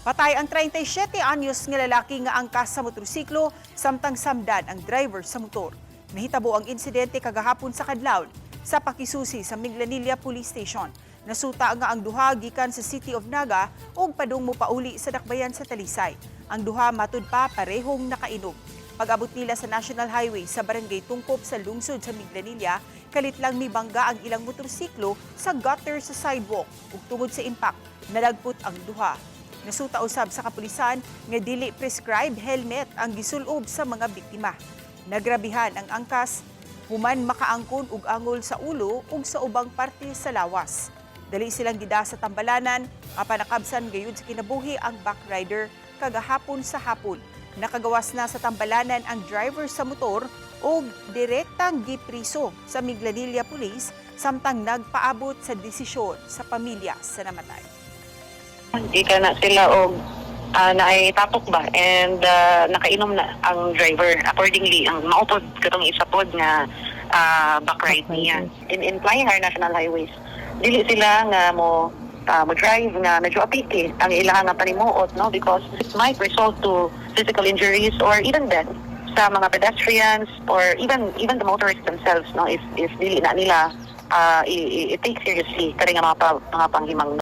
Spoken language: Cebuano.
Patay ang 37 anyos nga lalaki nga angkas sa motorsiklo samtang samdan ang driver sa motor. Nahitabo ang insidente kagahapon sa kadlawon sa pakisusi sa Minglanilla Police Station. Nasuta nga ang duha gikan sa City of Naga ug padung mopauli sa dakbayan sa Talisay. Ang duha, matud pa, parehong nakainom. Pag-abot nila sa National Highway sa Barangay Tungkop sa lungsod sa Minglanilla, kalit lang mibangga ang ilang motorsiklo sa gutter sa sidewalk ug tungod sa impact, nalagpot ang duha. Nasuta usab sa kapulisan nga dili prescribed helmet ang gisulob sa mga biktima. Nagrabihan ang angkas human makaangkon og angol sa ulo ug sa ubang parte sa lawas. Dali silang gidala sa tambalanan apan nakabsan gayud sa kinabuhi ang backrider kagahapon sa hapon. Nakagawas na sa tambalanan ang driver sa motor ug direktang gipriso sa Minglanilla Police samtang nagpaabot sa desisyon sa pamilya sa namatay. Di ka na sila og naay tapok ba and nakainom na ang driver. Accordingly, ang maupod katong isa pod nga back ride niya in plying our national highways, dili sila nga mo drive nga medyo apike ang ilang nga panimuot, no, because it might result to physical injuries or even death sa mga pedestrians or even the motorists themselves, no, if dili na nila i-take seriously kani nga mga panghimang.